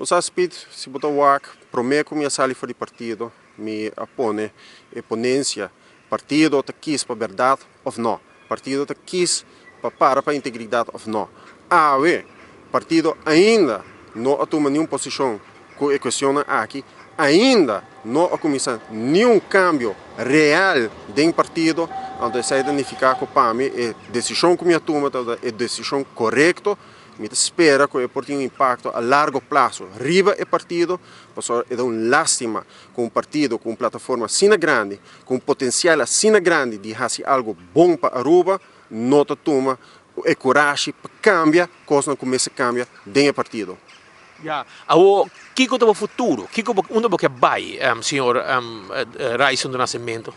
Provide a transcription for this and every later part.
Bo sa Speed, si bo ta wak, prome ku mi a sali for di partido, mi a pone e ponencia, partido ta kis pa berdad of no? Partido ta kis pa para pa integridad of no? Awe, partido ainda no a tuma niun posicion ku e cuestionnan aki, ainda no a cuminsa niun cambio real den partido, anto esei ta nifica ku pa mi e decision ku mi a tuma ta e decision corecto. Mi ta spera ku e por tin un impakto a largo plaso riba e partido, pasobra e ta un lástima ku un partido ku un plataforma asina grandi, ku un potensial asina grandi di hasi algu bon pa Aruba, no ta tuma e kurashi pa kambia kosnan ku mester kambia den e partido. Ya. Awor, kiko ta bo futuro? Kiko bo, unda bo ke bai, señor Ryson do Nascimento?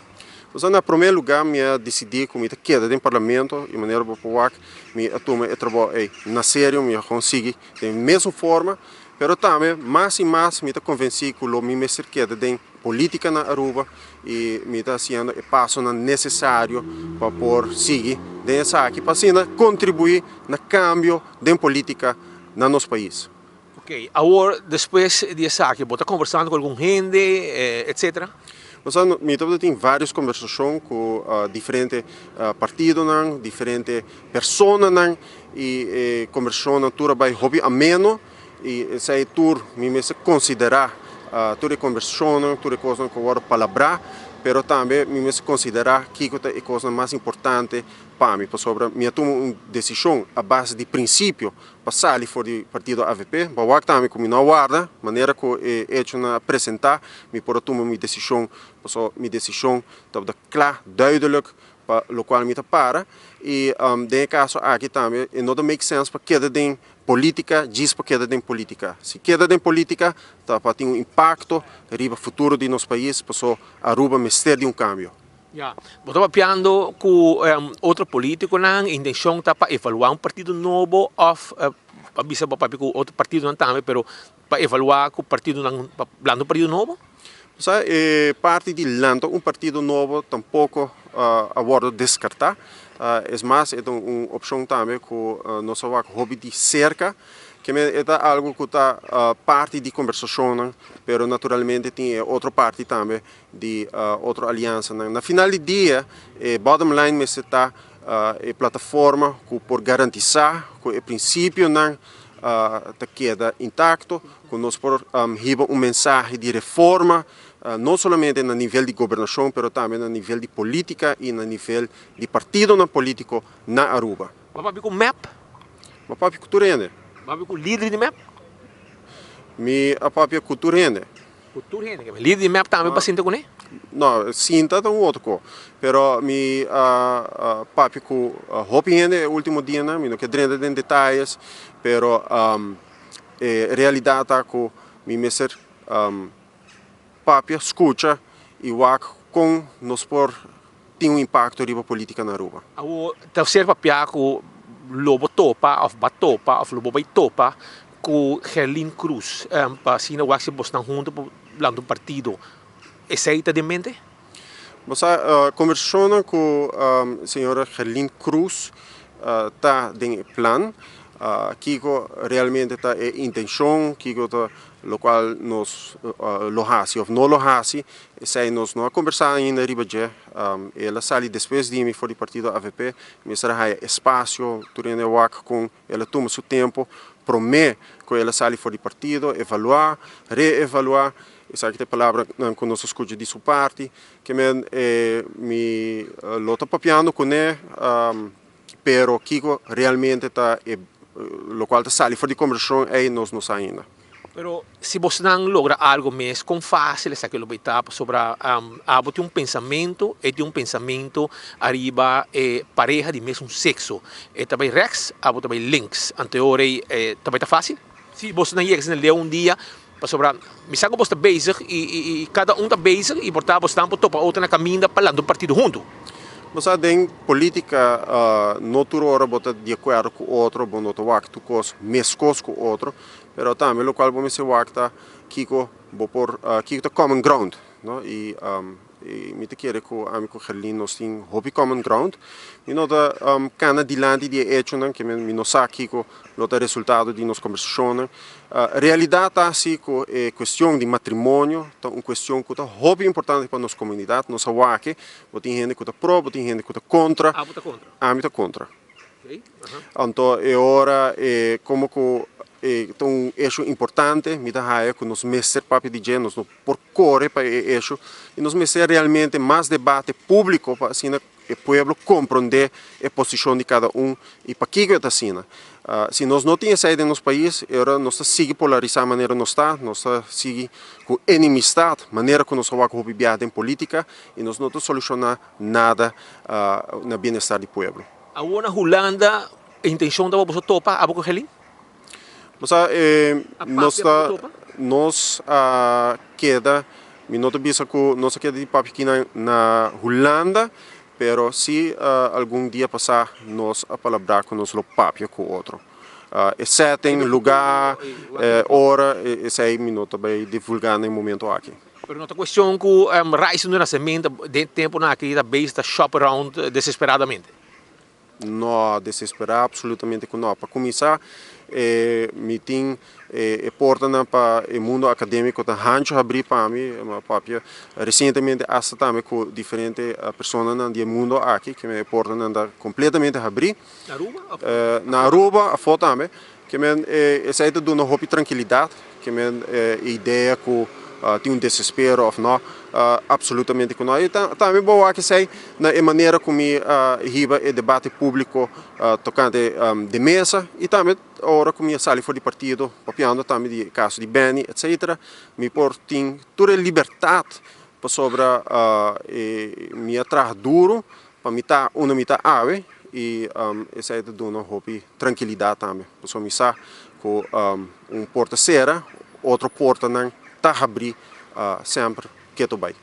Pasobra na promé lugá mi a disidí ku mi ta keda den parlamento i manera bo por wak mi a tuma e trabou ei na serio, mi a konsigui den e mesun forma, pero tambe mas i mas mi ta konvensí ku lo mi mester keda den polítika na Aruba i mi ta hasiendo e pasonan nesesario pa por sigui den esaki pa asina kontribuí na kambio den polítika na nos pais. Ok, awor despues di esaki bo ta conversando cu algun hende etcetera? Nos a mi tabata tin varios conversacion cu diferente partidonan, diferente personanan y e conversacionnan tur a bay hopi ameno y esey tur mi mester considera tur e conversacionnan, tur e cosnan cu a wordo palabra, pero tambe mi mester considera kico ta e cosnan mas importante pa mi pasobra mi a tuma un decision a base di principio pa sali for di partido avp. Bo a wak tambe ku mi no a warda manera ku e echonan a presentá, mi por a tuma mi desishon pasobra mi desishon tabata kla, duidelijk pa lokual mi ta para. I den e kaso aki tambe e no ta make sense pa keda den politika djis pa keda den politika. Si keda den politika ta pa tin un impakto riba futuro di nos pais pasobra Aruba mester di un kambio. Ya, bo ta papiando ku otro politikonan, e intencion ta pa evaluá un partido nobo òf pa bisa bo papia ku otro partidonan tambe, pero pa evaluá ku partidonan pa lanta un partido nobo? Bo sa e parti di lanta un partido nobo tampoko a wòrdu deskartá. Es mas e ta un opshon tambe ku nos a wak hopi di serka. Keme e ta algu ku ta parti di kombersashonnan, pero naturalmente tin e otro parti tambe di otro aliansanan. Na final di dia e bottom line mester ta e plataforma ku por garantisá ku e prinsipionan ta keda intakto, ku nos por hiba un mensahe di reforma no solamente na nivel di gobernashon pero tambe na nivel di polítika i na nivel di partidonan polítiko na Aruba. Bo a papia ku mep? Mi a papia ku tur hende. Bo a papia ku lider di mep? Mi a papia ku tur hende. Ku tur hende ke lider di mep tambe pa sinta kuné? No, sinta ta un otro ko. Pero mi a papia ku hopi hende e ultimo dianan, mi no ke drenta den detayes, pero e realidat ta ku mi mester papia, skucha i wak kon nos por tin un impakto riba politika na Aruba. Awor ta ser papia ku lo bo topa òf ba topa òf lo bo bai topa ku Gerlin Cruz pa asina wak si bosnan huntu por lanta un partido. Esei ta den mente? Bo sa kombersashonnan ku señora Gerlin Cruz ta den e plan. Kiko realmente ta e intenshon, kiko ta lokual nos lo hasi òf no lo hasi, esei nos no a kombersá ainda riba dje. El a sali despues di mi for di partido avp. Mester a haya espasio tur hende a wak kon El a tuma su tempo promé ku el a sali for di partido, evaluá, reevaluá, esaki ta e palabranan ku nos a skucha di su parti. Ke men e mi lo ta papiando kuné, pero kiko realmente ta e lokual ta sali for di kombersashon ei nos no sa ainda. Pero si bosnan logra algo mes, kon fácil esaki lo bay ta? Pasobra abo tin un pensamentu, e tin un pensamentu ariba e pareha di mesun sexo. E ta bay rechts, abo ta bay links. Anto e ora ei ta bay ta fácil? Si bosnan yega asina leu un dia, pasobra mi sa ku bos ta bezig i kada un ta bezig i por ta bosnan por topa otro na kaminda pa lanta un partido huntu. Bo sa den polítika no tur ora bo ta di akuerdo ku otro, bo no ta wak tur kos meskos ku otro. Pero tambe locual bo mester wak ta kico bo por, kico ta common ground, no? Y I mi ta kere ku ami ku Gerlin nos tin hopi common ground. Mi no ta kana dilanti di e echonan, ke mi no sa kiko lo ta resultado di nos kombersashonnan. Realidat ta si ku e kuestion di matrimonio ta un kuestion ku ta hopi importante pa nos komunidat. Nos a wak, bo tin hende ku ta pro, bo tin hende ku ta kontra. Abo ta kontra? Ami ta kontra. Anto e ora e komo ku e ta un esho importante, mi ta haya ku nos mester papia di dje, nos no por kore pa e esho i nos mester realmente mas debate públiko pa asina e pueblo komprondé e posishon di kada un i pakiko e ta asina. Si nos no tin esei den nos pais, e ora nos ta sigui polarisá manera nos ta, nos ta sigui ku enemistat manera ku nos a wak hopi biaha den polítika i nos no ta solushoná nada na bienestar di pueblo. Awor na Hulanda e intencion ta pa boso topa abo cu Gelin? Bo sa A nos papia ta pa topa? nos a keda mi no ta bisa cu nos a keda di papia aki na na Hulanda pero si algun dia pasa nos a palabra cu nos lo papia cu otro. E setting, lugar, ora esey mi no ta bay divulga na e momento aki. Pero no ta cuestion cu Rise do Nascimento den temponan aki ta bezig ta shop around desesperadamente? No, desespera absolutamente cu no. Pa cuminsa mi tin e portanan pa e mundo academico ta hancho habri pa mi. Mi a papia recientemente hasta tambe cu diferente personanan di e mundo aki cu e portanan ta completamente habri. Na Aruba of? Na Aruba afo tambe. Ke men esei ta duna hopi trankilidat, ke men e idea ku tin un desespero òf nò, absolutamente ku nò. I tambe bo wak esei na e manera ku mi a hiba e debate públiko tokante de mesa i tambe ora ku mi a sali for di partido papiando tambe di e kaso di Benny etcetera, mi por tin tur e libertat pasobra mi a traha duru pa mi ta unda mi ta awe i esei ta duna hopi trankilidat tambe pasobra mi sa ku un porta sera otro portanan ta habrí semper ketu bai.